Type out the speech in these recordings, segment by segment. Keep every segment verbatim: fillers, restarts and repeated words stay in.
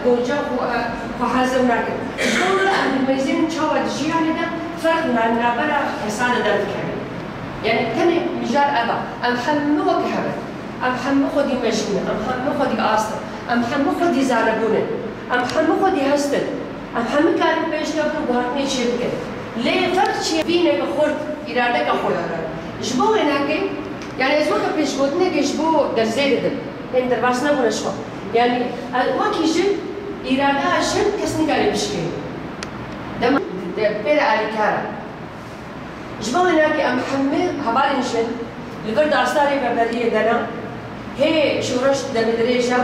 Gonca xwe, xwe hezir nakin. Ji bo wê em dimezin çawa di jiyanê de ferq na-, navbera kesane de dikevin. Yani tenê mijar ev e. Em hemû wek hev in. Em hemû xwedî mejnî ne. Em hemû xwedî ast in. Em hemû xwedî zanebûn in. Em hemû xwedî hest in. Em hemû karin pêş kevin û guhertinê çê bikin. Lê ferq çi ye? Vîneke xurt, îradeke xurt. Ji bo wênekê, yani ez weke pêşgotinekê ji bo derzê didim. Hên derbas nebûne ji xwe. Yani, e, wekî jin, îradeya jin kes nikare bişkê. Dema de pê re alîkar e. Ji bo wênekê em hemî hevalên jin li vir dasta rêveberiyê de ne, hê şoreş demdirêj e,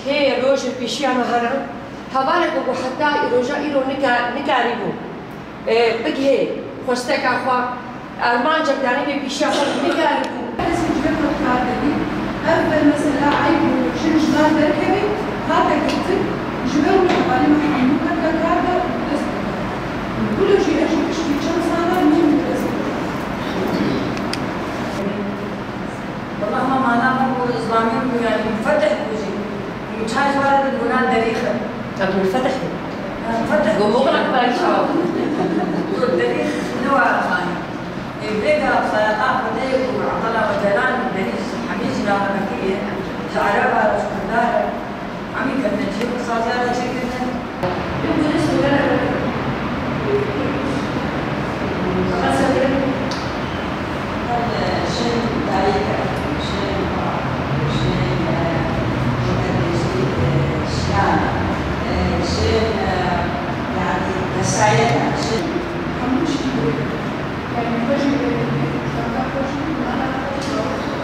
hê rojê pêşiya me hene, hevalek ku heta îroja îro nika-, nikarîbû, e, bigihê xwesteka xwe, armancek danî bê pêşiya xwe nikarîbû. Kesên ji ber xwe dikar dibî, ev mesela eyb bû, jin ji dar derkevî, hate girtin, ji ber wî hevalê me hemû kete kar de û dest bide. Wilo jî ez jî piştî çend sala min dest bide. Wela ma mana me ku zilamî bû, yanî mufetih bû jî. Çar ji we re dibûna derî xwe. Em mufetih bûn. Em mufetih bûn. Go muxlaq belkî çawa bû? Go derî ne were xanî. Ê vêga xelqa Xwedê ku Abdullah Ocalan derî ji hemî cina re vekiriye. Ji Ereba re, ji Kurda re. Hemî kevne cî saziya re çêkirine. Jin dayîk e, jin ba, jin, e, jin, e, jiyan e, e, jin, e, yanî kesayet e, jin hemû jin. Yanî xwe jî vê dikê, çanda xwe jî, mana xwe jî,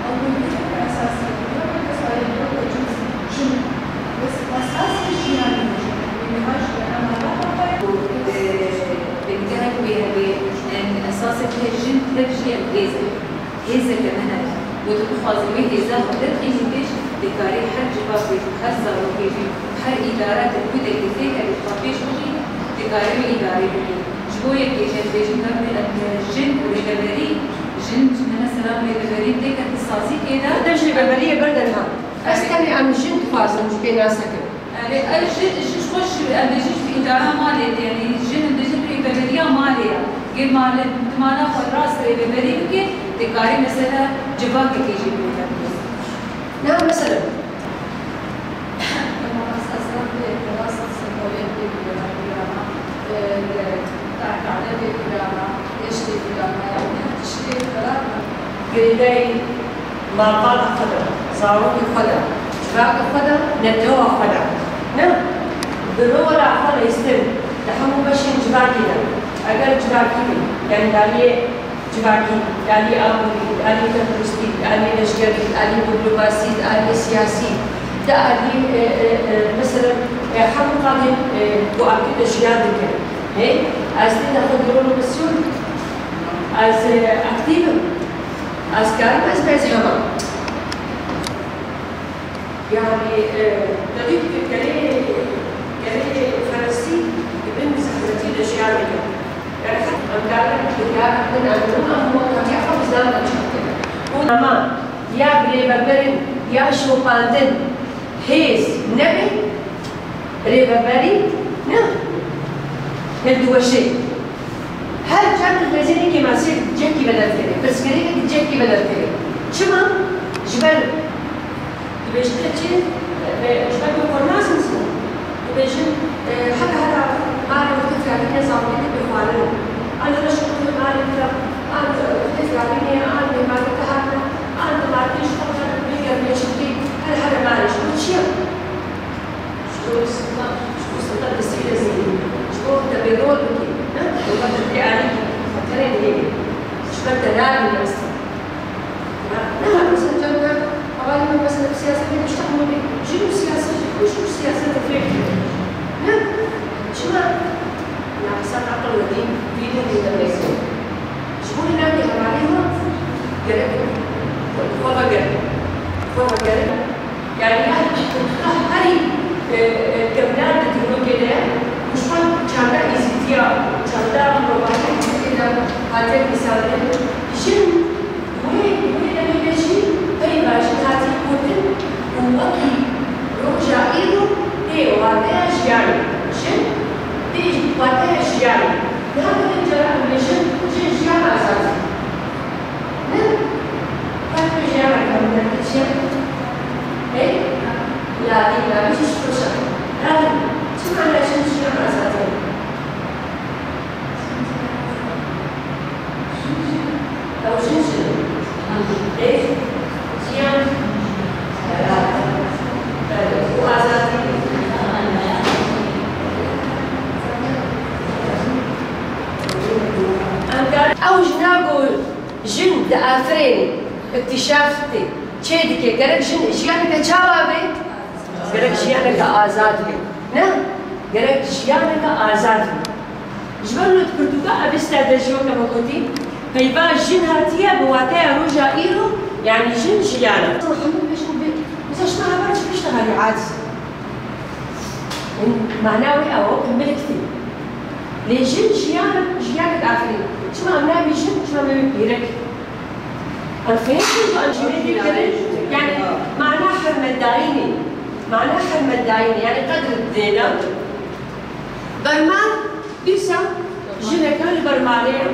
ew wê dikê esasî, wê kesayet, wê cins, jin. Bes esasê jiyanê jin. Wê niha jî, em ala xwe. Û, e, dengehek wê hebe, em esasek hê jin tev jî em hêz e. Hêzeke me hebe. Û tu bixwazî wê hêza xwe derxînî pêş, dikarî her civakê, her zarokê jî, her îdarekê ku dengê tê hebe xwe pêş bixî, dikarî wê îdarê bikî. Ji bo yekê jî em bêjin, em, em, jin û rêveberî, jin ji me mesela rêveberî têke di sazîkê de. Dem ji rêveberiyê berde niha. Ez tenê em jin dixwazim ji pê nas nekin. Erê, ev jin, jin ji xwe ji, em bêjin ji îdara malê de, yanî jin em bêjin rêveberiya malê ya. Gê malê, tu mala xwe rast rêveberî bike, dikarî mesela civakekê jî bike. Na mesela. Girêdayî malbata xwe de, zarokê xwe de, civaka xwe de, netewa xwe de. Ne? Bi rola xwe leyistin li hemû beşên civakê de. Eger civakî bî, yanî di aliyê civakî, di aliyê aborî, di aliyê tenduristî, di aliyê leşkerî, di aliyê diplomasiya, di aliyê siyasî, di aliyê, e, e, e, mesela, e, hemû qadên, e, ku aktive jiyan dikin. Hey, ez tê de xwe dîronim misyon. Ez, e, aktîv im. Ez karim ez bez hema. Yanî, e, te dît ku kerê, kerê Ferensî di bin zehmetî de jiyan dike. Yanî, em karin, ya, em, em, em, em, em, ya, xwe bizdan de çi dike. Û ama, ya birêveberin, ya şopandin, hêz nebe, rêveberî ne hildiweşê. Her car dibêjin kêmasiyek cihekî ve derdikerê, pirsgirêkek cihekî ve derdikerê. Çima? Ji ber dibêjin çi? Ji ber ku xwe nas nizin. Dibêjin, e, heta heta malê wextê firavînê zarokê te pê xwarin in. An heta ji wextê malê te, an wextê firavînê, an mêhmanê te hatine, an dimartê ji xwe re bê germê çi dikî, her here malê ji bo çi ye? Ji bo sirta, ji bo sirta destî lezî, ji bo te bê rol bikî, ne? Ji bo te bê alî bikî, xeterê dihêlî. Ji ber te nabîne esla. Ne, ne, mesela, cem, hevalê min, mesela, bi siyasetê pişta hemû bê. Jin û siyaset, jin û siyaset fêr dikin. Ne? Çima? Na, hesab aqil ve dîn, dîn û dîn de neyse. Ji bo wî navê hevalê me gerek xwe vegerin. Xwe vegerin. Yani ya herî, e, e, kevnar di dîrokê de, û ji xwe çanda Êzîdiya, çanda mirovahiyê Êzîdiyê de hatiye nivîsandin. Jin wê, wê demê de jî peyva jin hatiye gotin û wekî roja îro pê wa Jiyan. Jin, tê wateya jiyanê. Niha gelek cara em bêjin, jin jiyan azad. Ne? Her tu jiyan azad. Hey? Ladî, ladî jî ji xweş e. Ladî, çi mana jin jiyan azad e? Ew jin jin. Ê, jiyan. Belê, û azadî. Ew jina ku jin diafirêne, îktîşaf tê, çêdike, gerek jin jiyaneke çawa be? Gerek jiyaneke azad be. Ne? Gerek jiyaneke azad be. Ji ber wilo di pirtûka Avesta de jî weke me gotî, peyva jin hatiye bi wateya roja îro, yanî jin jiyan e. Hemû bêjin bê, mesela ji me heval çi piştexelî aciz e. Mana wê ew e ku milk tê. Lê jin jiyan e, jiyanek afirîn. Çima em nabî jin, çima me wê pîrek? Em fêhm bin ku em ji wê dikirin, yanî mana hermetdayînê, mana hermetdayînê, yanî qedir dêne. Bermal, dîsa jineke li ber malê ye,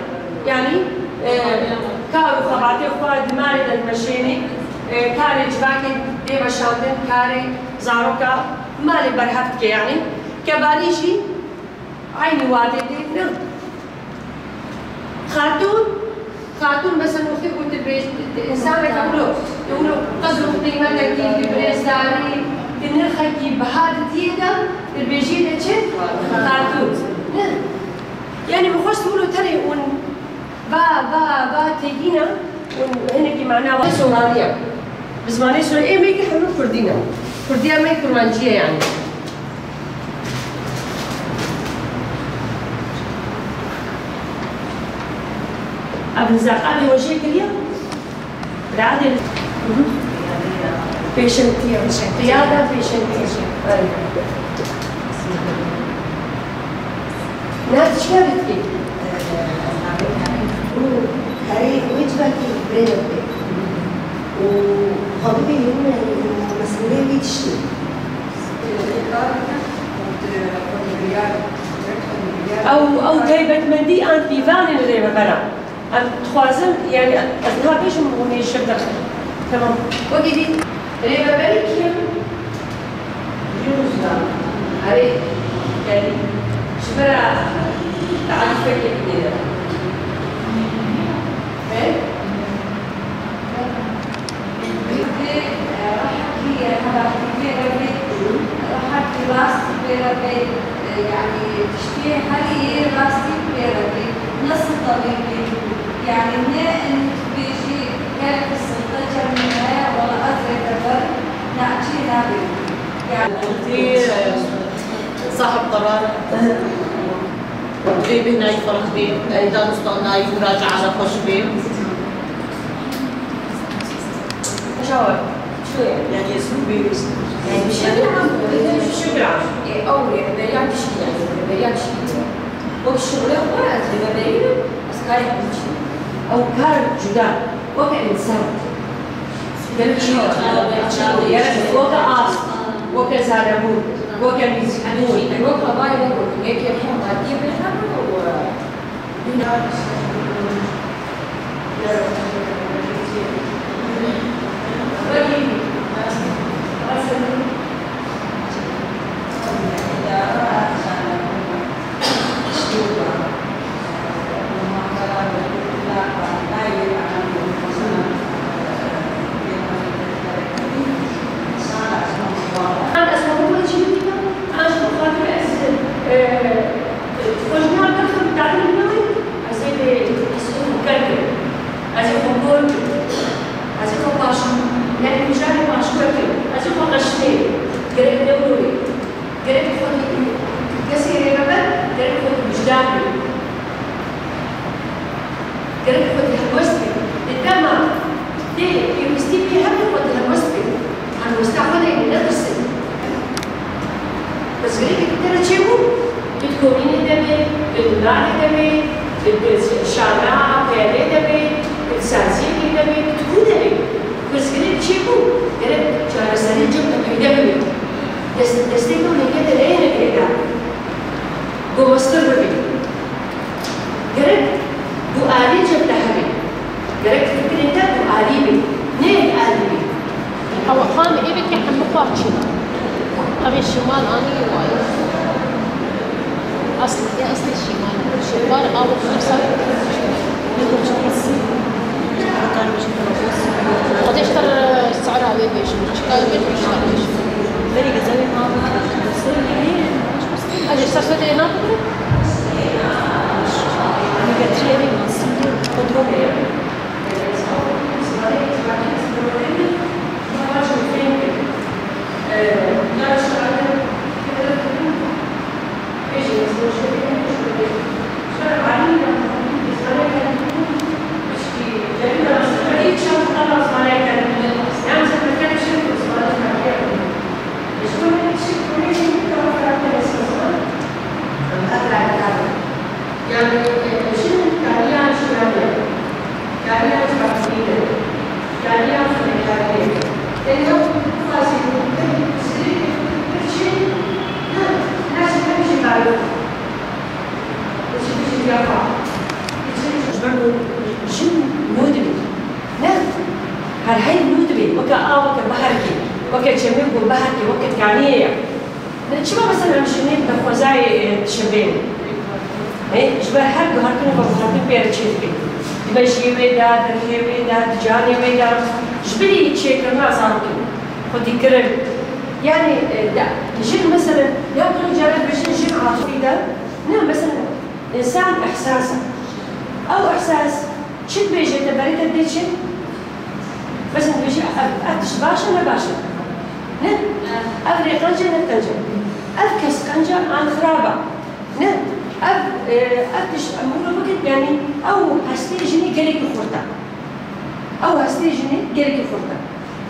yanî, e, kar û xebatê xwe di malê de dimeşênê, e, karê civakê tê meşandin, karê zaroka malê berhev dike, yanî kebalî jî eynî watê tê ne. Xatûn, xatûn mesela wextê ku tu bêj-, tu, tu însaneke wilo, tu wilo qedr û qîmetekî, tu birêzdarî, tu nirxekî biha didiyê de, tu dibêjiyê de çi? Xatûn. Ne. Yanî min xwest wilo tenê hûn va, va, va têgîna, hûn hinekî mana wa Soranî ye. Bi zimanê Soranî, ê me yekî hemû Kurdî ne. Kurdiya me Kurmancî ye yanî. Ev li zexavê we jê kiriye? Radê. Pêşentiya. Qiyada pêşentiya. Belê. Niha tu çi karî dikî? Û karê wê civakî bêne bê. Û xwe bibînin, mesûlê wî tiştî. Ew, ew taybetmendî an pîvanên rêvebera. Em dixwazin, yanî ez niha bêjim hûn ê ji şev derxin. Temam. Wekî dî rêveberî kî ye? Yunus da. Erê, yanî ji ber a tealîfekê bidê de. He? Rehekî, e, rehekî, e, hebahî pê re bê, rehekî rastî pê re bê, e, yanî tiştê herî yê rastî pê re bê, ne siltebî bê. Yanî ne in tu bêjî gelekî silte cem min heye, wela ez rêveber, ne çi nabê. Yanî. Sahib qerar. Divê bêhnayî ferq bê, danûstandayî muracae re xweş bê. Şawe, şoye. Yanî ez hûn bê. Yanî şikir am, şikir am. Ê, ew rêveberiya pişkî ye, rêveberiya pişkî ye. Wek şixulê xwe ez rêveberî bim, ez karê xwe diçînim. Ew kar cuda, weke însan. Gerek çi? Gerek weke ast, weke zanebûn, weke nîzikbûn. Weke vay weke yekê xwe madiyê pê hebû û An ez xwe bûme çîrokî me, an ji bo xatirê ez, e, xwe ji niha derxim, tadî bimewî, ez ê bê, ez ê xwe ker kim. Ez ê xwe kor kim. Ez ê xwe paş-, yanî mijarê paşûrê kim. Ez ê xwe qeşinê, gerek newroyê. Gerek xwedî kesê rêveber, gerek xwedî wijdan bê. Gerek xwedî helwest bê. Di dema tê pêwîstî pê hebe xwedî helwest bê. Helwesta xwe de netirsin. Pirsgirêkê te re çêbû, tu di komînê de bê, tu di malê de bê, tu di şana, peyamê de bê, tu di saziyekê de bê, tu di ku de bê. Pirsgirêk çêbû, gerek çareserî cem te peyde bibe. Dest-, destê te û lêkê te neyêne girê. Ku mestir bibî. Gerek dualî cem te hebe. Gerek fikrên te dualî be. Ne yek alî be. Ew xam ê vekê hemû xwe çin. Ev ê şimal anî wayî. Asl, ya asl şimal. Şimal av û xirsa. Xwedê ji te re sara wê bêjim. Çika wê bêjim, çika bêjim. Berî gezalê ma. Ez ê ser sedê nabigirim. Li getirê vê masî xwe dro bêye. Yani, e, jin kariya jiyane, kariya çavdîrî, kariya xwenekariyê. Tenê ew bixwazî pir, pir çi, ne, ne jin, ne jin kariya. Jin, jin ya xwe. Ji ber ku jin nû dibê. Ne, her hey nû dibê. Weke a, weke beherkê, weke çemê ku beherkê, weke kaniyê ye. Ne, çima mesela em jinên bi xwezayê, e, dişevên? He, ji ber her guhertin û veguhertin pê re çêdibin. Di mejiyê wê de, di rihê wê de, di canê wê de, ji bilî çêkirina zarokên xwedîkirin. Yani, e, de, jin mesela, ya gelek caran dibêjin jin atifî de, ne, mesela, însan ihsas e. Ew ihsas, çi dibêje te berê te dê çi? Mesela dibêje, ev, ev tişt baş e, ne baş e? Ne? Ev rê qenc e, ne qenc e? Ev kes qenc e, an xirab e? Ne? Ev, e, ev tişt em wilo bikin, yani ew hestê jinê gelekî xurt e. Ew hestê jinê gelekî xurt e.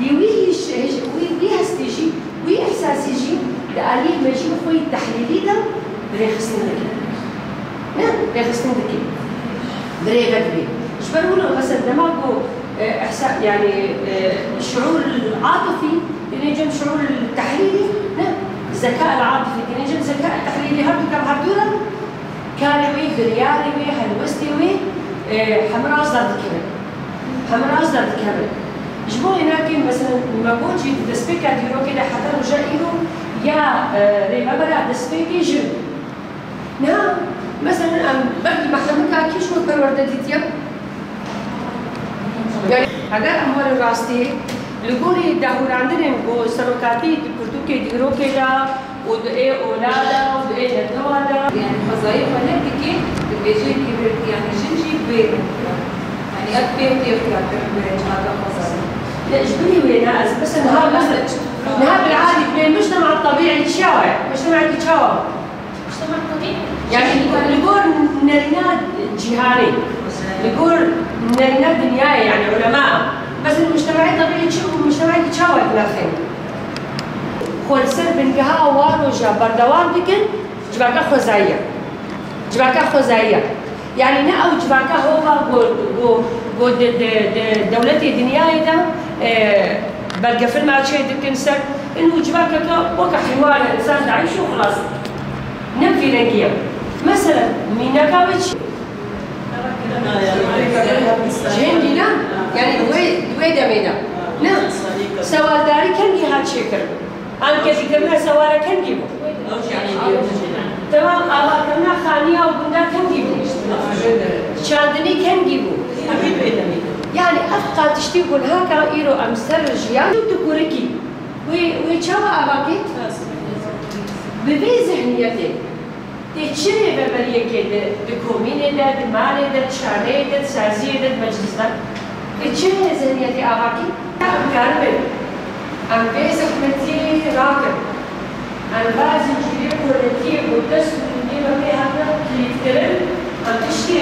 Lê wî hîş, hîş, wî, wî hestê jî, wî ihsasî jî di aliyê mejiyê xwe yî tehlîlî de rêxistin dike. Ne? Rêxistin dike. Bi rê ve dibe. Ji ber wilo mesela dema ku, e, ihsa-, yani, e, şuur atifî têne cem şuur tehlîlî, ne? Zeka el atifî têne cem zeka el tehlîlî, her du kam her dû re karê wê, biryarê wê, helwestê wê, e, hemû rast derdikevin. Hemû rast derdikevin. Ji bo înakê, mesela, me got jî di destpêka dîrokê de heta roja îro ya, e, rêvebera destpêkê jin. Niha, mesela, em belkî me hemû kakî ji bo perwerde dîtiye. Yani, heger em werin rastî, li gorî dahûrandinên ku serokatî di pirtûkê dîrokê de û di ê ola de û di ê netewa de. Yani xwezayê xwe ne dike, dibêje ki, yani jin jî bê rengî ye. Yani ev pê tê xuyakirin bi cihata xwezayê. Ne, ji bilî wê ne, ez mesela niha, mesela niha bil'adî dibê mujtema tebîî çawa ye? Mujtemekî çawa? Mujtema tebîî? Yani li gor nerîna cîhanê, li gor nerîna dinyayê, yani ulema. Mesela mujtemekî tebîî çi û mujtemekî çawa dinirxînin? Xwe li ser bingeha wan roja berdewam dikin, civaka xwezayî ye. Civaka xwezayî ye. Yani ne ew civaka hova ku, ku, ku di, di, di dewletê dinyayê de, e, belgefilma çê dikin ser, inu civakeke weke heywan e, insan dieyşe û xilas. Ne vî rengî ye. Mesela, mînaka we çi? Ji hingî ne? Yani di wê, di wê demê de. Ne? Sewaldarî kengî hat çêkirin? An kedîkirina sewara kengî bû? Temam, avakirina xaniya û gunda kengî bû? Çandinî kengî bû? Yani ev qat tiştî ku niha ka îro em ser jiyan û tu kurikî. Wê, wê çawa ava kî? Bi vê zihniyetê. Tê çi rêveberiyekê di, di komînê de, di malê de, di şaneyê de, di saziyê de, di meclis de? Tê çi zihniyetê ava kî? Em karibin. Em vê zehmetiyê rakin. Em va zincîrê koletiyê ku dest û lûnê me pê hatine kilîtkirin, em tiştê